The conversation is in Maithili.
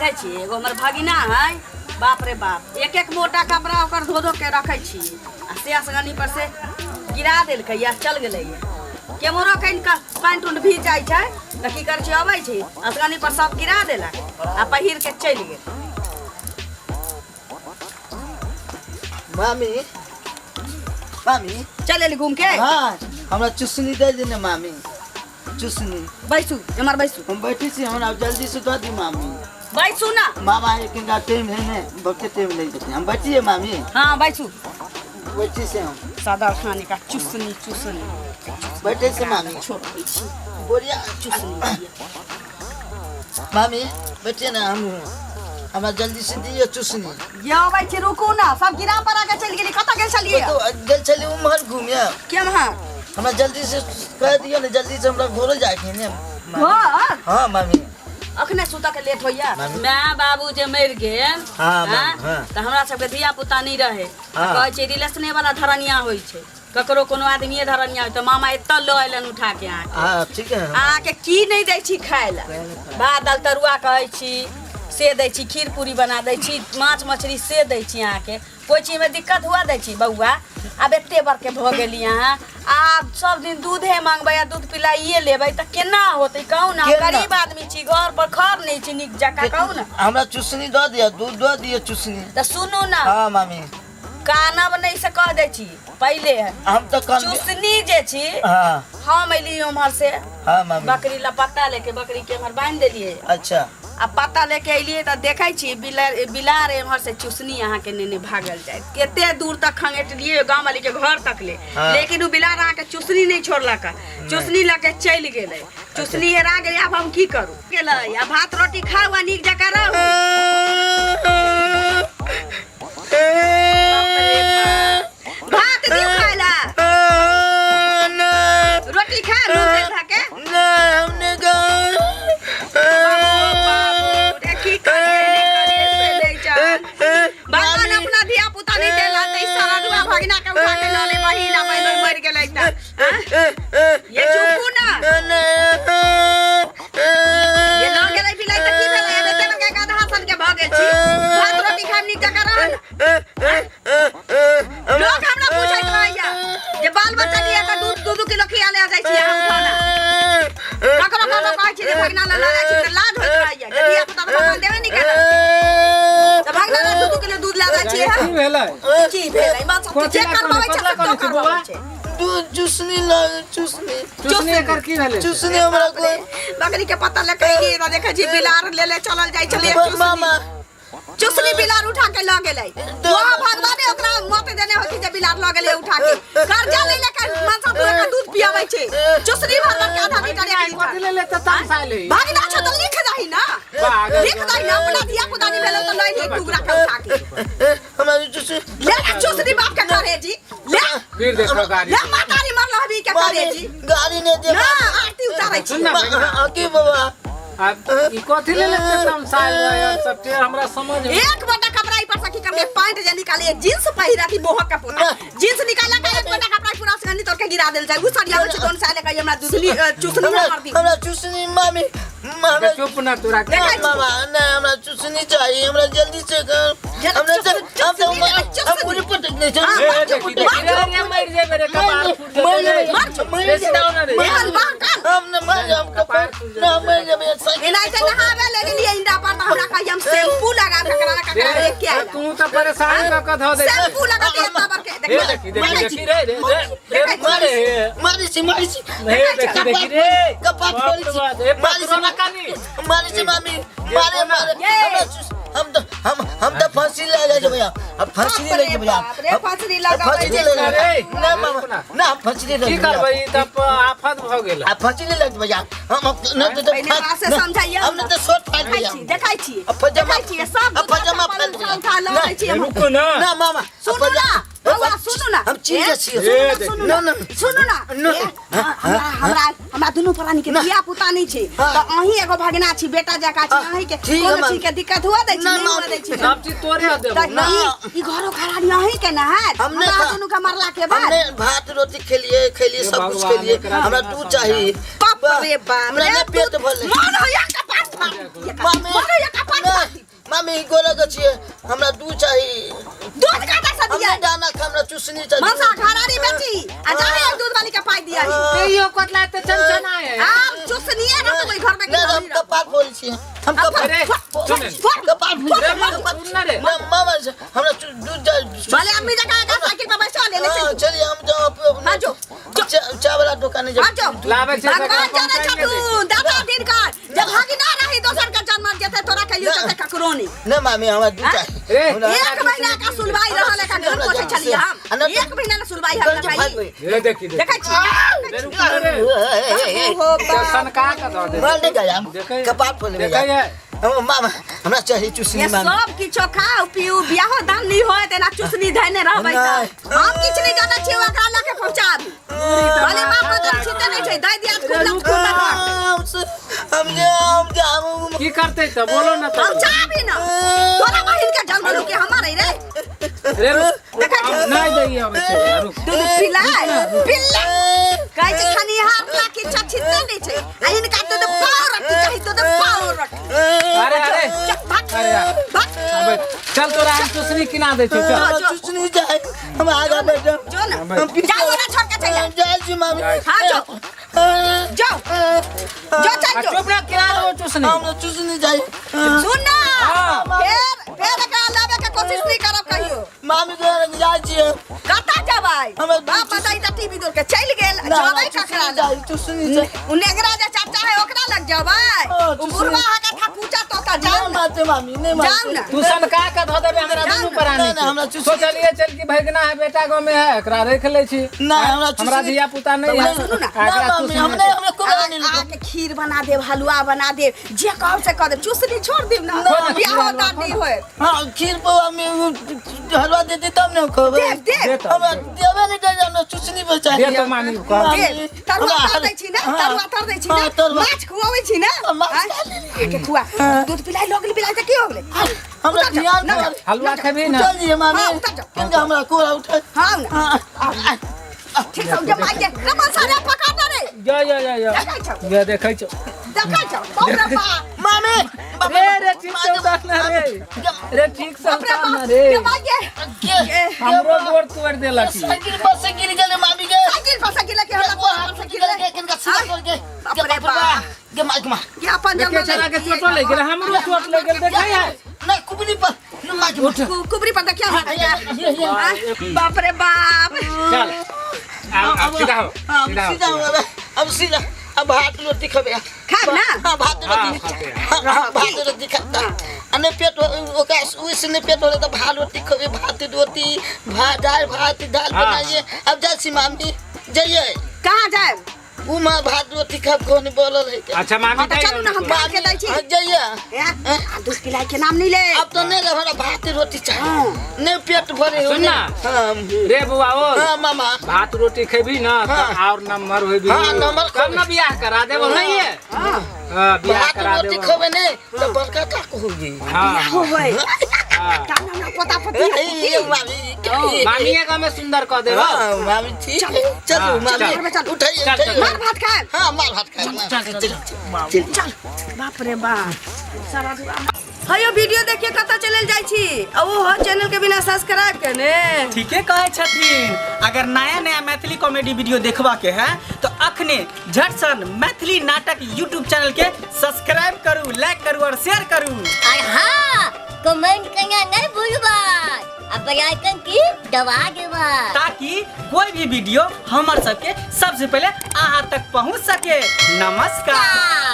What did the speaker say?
देखै छियै एगो हमर भगिना है, बाप रे बाप, एक एक मोटा कपड़ा ओकर धो धो के रखै छियै आ से असगनी पर से गिरा देलकै या चल गेलै। केमरो कनि कऽ पैंट उंट भीज जाइ छै तऽ की करै छै, अबै छै असगनी पर सब गिरा देलक आ पहिर के चलि गेल। मामी, मामी। चल एली घूम के? हाँ, हमरा चुसनी दे दे ने मामी, चुसनी। बैसू एमहर, बैसू। हम बैठे छी, हमरा जल्दी से दऽ दी मामी। बैसू ना। मामा एक घंटा टाइम है ने, बहुते टाइम लागि जेतै। हम बैठिए मामी? हाँ, बैसू। बैठे से हम। सादा खाने का चुसनी चुसनी। बैठे से मामी। छोड़ दै छी। बोलिया। चुसनी दिअ। मामी बैठिए ना, हम हमरा जल्दी से दियौ चुसनी। ये अबै छी, रुकू ना। सब गिरा पड़ा के चलि गेली। कतऽ गेल छलियै? तो गेल छली उम्हर घूमे। केम्हर? हमरा जल्दी से कह दियौ ने, जल्दी से हमरा घरो जाके ने मामी। घर? हाँ मामी। अखने सुतऽ के लेट होइया। मामी। माय बाबू जे मरि गेल, हाँ, मामी, आँय, हाँ। तऽ हमरा सबके धिया पुता नहि रहे। हाँ। कहै छै रिलेशने वाला धरनिया होइ छै, ककरो कोनो आदमीए धरनिया होइ, तऽ मामा एतऽ लऽ अयलनि उठा के अहाँके। हाँ ठीक है। अहाँके की नहि दै छी खाय लए? भात दालि तरुआ कहै छी से दै छी, खीर पूरी बना दै छी, माछ मछली से दै छी। अहाँके कोइ चीजमे दिक्कत हुआ दै छी? बौआ, आब एते बड़के भऽ गेली अहाँ, आब सब दिन दूधे मांगबै आ दूध पिलाइए लेबै तऽ केना होतै, कहू ने? केना? गरीब आदमी छी, घर पर खर नहि छी नीक जकाँ, कहू ने। हमरा चुसनी दऽ दिअ, दूध दऽ दिअ, चुसनी। तऽ सुनू ने। हाँ मामी। कानब नहि से कह दै छी पहिले। हम तऽ कान चुसनी जे छी, हाँ। हम अयली उम्हर से। हाँ मामी। बकरी ला पत्ता लेके, बकरी के एम्हर बान्हि देलियै। अच्छा। आ पत्ता लेके अयलियै तऽ देखै छी बिलार, बिलार एम्हर से चुसनी अहाँके नेने भागल जाय। कते दूर तक खंगेटलियै, गाँव वाली के घर तक ले, हाँ। लेकिन ओ बिलार अहाँके चुसनी नहि छोड़लक, चुसनी लऽ के चलि गेलै। चुसनी हेरा गेलै, आब हम की करू? गेलै। आ भात रोटी खाउ आ नीक जकाँ रहू। बाप रे बाप। भात दियौ खाय ला? रोटी खा, नून तेल खा के। बाबू रे, की करिए नहि करिए से नहि जान। भगवान अपना धिया पुता नहि देला तऽ ई सरदुआ भगिना के उठा के लऽ ले। बहिन आ बहिन मरि गेलै तऽ आँय? ये चुपू ना। ये लऽ गेलै बिलाइ तऽ की भेलै? आब एते बड़का गदहा सन के भऽ गेल छी, भात रोटी खाब, नीक जकाँ रह ने। लोक हमरा पूछैत रहैया जे बाल बच्चा लिए तऽ दूध 2-2 किलो खिया ले जाइ छी अहाँ उठौना। ककरो ककरो कहै छी जे भगना लऽ जाइ छी तऽ लाज होइत रहैया जे धिया पुता तऽ भगवान देबे नहि केलक तऽ भगना लऽ 2-2 किलो दूध लऽ जाइ छी। की भेलै? की भेलै? माँ सब कथी जे लए करबाबै कानै? छै कथी लए से कानै छी करबाबै बौआ? छै। दूध चुसनी ला, चुसनी। चुसनी एकर की भेलै? चुसनी हमरा कोई बकरी के पत्ता ले कहीं ना देखै छी, बिलार ले ले चलल जाइ छलै। मामा। चुसनी बिलार उठा के लऽ गेलै। वहाँ भगवाने ओकरा मत देने होती जे बिलार लऽ गेलै उठा के। कर्जा ले ले के मनसा पूरा के दूध पियाबै छै, चुसनी भर भर के आधा लीटर, एक कथी लीटर। ले लेते तमसाइल है? भागना छौ तऽ लिख दही ना। पागल। लिख दही ना, अपना धिया पुता नहीं भेलै तऽ लऽ ले टुकड़ा के उठा के। हमरा चुसनी। ले ना चुसनी बाप के करे जी, ले। फिर देखो गाड़ी। ले मातारी मरल हबी के करे जी। गाड़ी नहीं दे। ना आरती उतारै छी। सुन ना भगिना। की बाबा? आ ई कथी ले लेते तमसाइल रहे सब टे, हमरा समझ में एक बटा कपड़ा ई पर सखी करके पैंट जे निकाली, एक जींस पहिरा की मोहक का पोता जींस निकाला के एक बटा कपड़ा पूरा से तोड़ के गिरा देल जाय। उ सरियावे छै दोन साले कहिए हमरा दूधली चुसनी हमरा मार दी। हमरा चुसनी मामी, हमरा। चुप ना तोरा। देखै छी। मामा नहीं, हमरा चुसनी चाहिए, हमरा जल्दी से कर। हमरा से हम तो चुसनी लेबै, हम चुसनी। पूरी पटक नहीं हाँ, चाहिए। ए, देखी देखी रे, रे, मर जेबे रे, कपार फूट जेतै रे। मर चुप। रे, सीधा हो ना रे। एहन बहकल। हम न मर जाम कपार कपार फूट ना मर जाम एनाहिते नहावे ले गेलियै इंदा पर तऽ हमरा कहिए हम शैम्पू लगा के ककरा ना ककरा रे, देख के आइला। तू तो परेशान कऽ के धऽ दे। शैम्पू लगा के एतना बड़के रे, देखी। देखी देखी देखी रे रे रे रे, मारे। मारी से, मारी से। रे, देखी देखी रे। कपार बाप फोड़ी रे छी। बाप, ए, मारी पकड़ो से ना कानी। मारी से मामी, मारे मारे। ये। हमरा हम तो हम तो फांसी लगा जे भैया, अब फांसी बाप नहीं रे लगे भैया। बाप रे, फांसी लगाबै फांसी छै। नहीं लगे। रे, ना मामा ना, हम फांसी नहीं की लगे। करबै, ई तऽ आफत भऽ गेल। आ फांसी नहीं लगे भैया, हम न तो पहिले बात से समझाइए। हम न तो शॉर्ट फाड़ देखै भैया। छी, देखै छी, अब पजामा देखै छी सब। अब पजामा दूध फाड़ उठा उठा लऽ ना, लै छी हम। रुकू ना। ना मामा। सुनू ना बौआ, सुनू ना। हम चीज ए, छियै। सुनू ना, ए, सुनू ना, ना, ना। सुनू ना। ना। ए, हमरा हमरा हमरा दुनू प्राणी के धिया पुता नहीं छै हाँ। तऽ अहीं एगो भगना छी, बेटा जकाँ छी। हाँ, अहीं के ठीक है, कोनो माँ। चीज के दिक्कत हुआ दै छी? ना, नहीं हुआ माँ। दै छी? सब चीज तोरे देबो। तऽ ना। ई ई घरो घरारी अहीं के ना हैत? हम नहीं हमरा खा- दुनू के मरला के बाद हमने भात रोटी खेलिए खेलिए हे सब कुछ भगवान, खेलिए। एकरा हमरा बिना दूध समझा। चाहिए। बाप रे बाप हमरा रे, ना पेट भरले। मन होइया कपार फाड़ दिए। मामी। मन होइया कपार पाट नहीं, मामी गोला के छियै, हमरा दूध चाही। दूध काटा से हमरा दिया दाना खा, हमरा चूसनी चाही। मनसा घरारी बेची आ जाहे दूध वाली के पाई दिया तैयो कतला एते चनचना है। आब चुसनिए ना तो कोई घर में नहीं, हम कपार फोड़ै छियै, हम कपार अरे, सुन। कपार फोड़ै रे, छियै। सुन ना रे। मामा हमरा दूध चाही। भले अम्मी जगह का साइकिल पर बैठा ले ले हाँ, चल। चलिए हम जाओ हाँ, जो। चाय वाला दुकान हाँ, जो। लाबै छै भगवान तकरा जाने पहुँचाइ के छथुन दादा दिन का जब भागी ना रही दोसर के जन्म जेते तोरा के लिए जते ककरो नहीं। नहीं मामी हमरा दूध चाही। रे, हमरा- एक महीना का सुनवाई रहल है घर पोछै छलियै हम। एक महीना ना सुनवाई हम गंज भाग ना गई। रे देखी देख। देखै छी। रे, रुक ना रे। ओहो बाप। सनका के धऽ दे। माल नहीं गया देखै कपार फोड़ने में देखै गया। है। हम मामा हमरा चाही चूसनी ये मामी। सब किछो खाउ पीऊ बियाहो दान नहीं होय तेना चुसनी धैने रहबै त नहीं। हम किछ नहीं जानै छी ओकरा लऽ के पहुँचाबी। भले बाप बदल छीते नहीं छै दाइ दिया खूब लत खूब लत। हम जाम जाम की करतै तऽ बोलो ना तऽ। पहुँचाबी ना तोरा बहिन के जन्म भेलौ कि हमर है रे। रे रुक। देखै छी। नहीं दैये अबै छै रुक। दूध पिलाय पिल्ला कहै छै खनिहार ला किछो छीते नहीं छै आ हिनका दूध पाव रोटी चाही दूध पाव रोटी। अरे अरे चल, भाग, अरे यार। भाग। अबे चल तोरा हम चुसनी किना दै छियौ चल। हमरा चूसनी चाही, हम आगा बढ़ जाओ। जो ना हम पीछे जाओ ना छोड़ के चल जा। जाय छी मामी। हाँ जो जो जो चल आ जो। चुप ना किना देबौ चुसनी। हमरा चूसनी चाही। सुन ना हाँ। फेर फेर एकरा लाबे के कोशिश नहीं करब कहियो। मामी के जाय छियै। कतऽ जेबै? हमर बाप बताई त टीवी दूर के चलि गेल। ना, जेबै चूसनी ककरा लग? चाही, चूसनी चाही। उ नेंगरा जे चाचा है ओकरा लग जेबै? हाँ, उ बुढ़वा है का ठकुचा तोता जाउ नहीं ना। मारते मामी, नहीं जाउ मारते। ना। तू सनका के धऽ देबे हमरा दुनू प्राणी नहीं, नहीं, हमरा के। चुसनी- सोचलिए चल कि भगना है बेटा गाँव में है एकरा रख लै छी। नहीं, हमरा चुसनी- हमरा धिया पुता नहीं है। सुनू ना। आ, एकरा ना मामी, चुसनी हम नहीं, हमरा कोई नहीं अहाँके खीर बना देब हलुआ बना देब जे कहब से कह देब चुसनी छोड़ देब ना ना, बियाहो दान नहीं होयत। हाँ खीर पर हमें हलवा देते तब ना खोबे। देब देब दे तऽ। हमरा देबे नहीं करे, हमरा चूसनी पर चाही। दे तऽ मामी कह। मामी, देब तरुआ हमरा तर दै छी ना हाँ, तरुआ तर दै छी ना हाँ, तरुआ। माछ खुआबै छी ना। माछ आँय? खा लेली। अहाँके खुआ दूध पिलाइ लऽ गेली पिलाइ तऽ की हो गेलै? हमरा उतर जाउ, ध्यान ना पर जाउ। हलुआ खेबही ना? उठल जी मामी। हाँ, उतर जाउ। किनका हमरा कोरा उठल। हाँ ना हाँ, ठीक छै जे माइके रे मनसा रे पकड़ ना रे। जा जा जा जा। देखै छौ जा देखै छौ। देखै छौ बाप रे बाप। मामी रे रे ठीक से उतार ना रे। रे ठीक से बाप रे उतार ना बाप रे। के माइके के हमरो गोड़ तोड़ देलक ई। साइकिल पर से गिर गेलै मामी के। साइकिल पर से गिरले कि हमरा वो हाथ से गिर गेलै, किनका सीधा कर के। बाप रे बाप। के माइक मा। के अपन देखे जन्म चला के चोटो लागि गेल हमरो चोट लागि गेल देखै है। नहीं कुबरी पर न माइक मा। कुबरी पर देखिया बाप रे बाप। चल अब अब सीधा हो अब सीधा सीधा हो। हो गया, अब सीधा अब भात रोटी खबे। खाब ना? हाँ भात हाँ, रोटी। खाते हैं। हाँ, हाँ, भात रोटी खाता। अने पेट ओकरा उस ने पेट होले तो भात रोटी खबे, भात रोटी भात दाल भात दाल हाँ। बनाइए। अब जाइ छी मामी जाइए। कहाँ जाएब? उ माँ भात रोटी खाब कोन बोलल है के। अच्छा मामी हाँ, तऽ चलू ना, हम खा के दै छी। हाँ, जाइए। आ दूध पिलाइ के नाम नहीं ले। अब तो नहीं हमरा भात रोटी हाँ। चाहिए, नहीं पेट भरे सुन ना। हाँ रे बौआ ओ हाँ मामा भात रोटी खेबी ना तऽ हाँ। और नंबर होबी। हाँ, नम्बर तब ना बियाह करा देबो नहीं है। हाँ हाँ बियाह भात करा रोटी देबो। खबे नहीं तो बड़का का होगी। हाँ हो होय हाँ। का नाम ना पोता पोती ए, मामी मामीए का में सुंदर कह देबो। हाँ मामी ठीक है चलो हाँ, मामी चल। उठाइए चल, उठाइए। मार भात खाएब। हाँ मार भात खाए चल चल चल बाप रे बाप सारा दुआ। हयो वीडियो देखिए कतऽ चलल जाइ छी आ ओ हो चैनल के बिना सब्सक्राइब केने। ठीके कहै छथिन। अगर नया नया मैथिली कॉमेडी वीडियो देखबा के है तो अखने झटसन मैथिली नाटक यूट्यूब चैनल के सब्सक्राइब करू, लाइक करू और शेयर करू। और हाँ कमेंट करना नहीं भूलबा आ बेल आइकन की दबा देबा ताकि कोई भी वीडियो हमर सबके सबसे पहले अहाँ तक पहुँच सके। नमस्कार।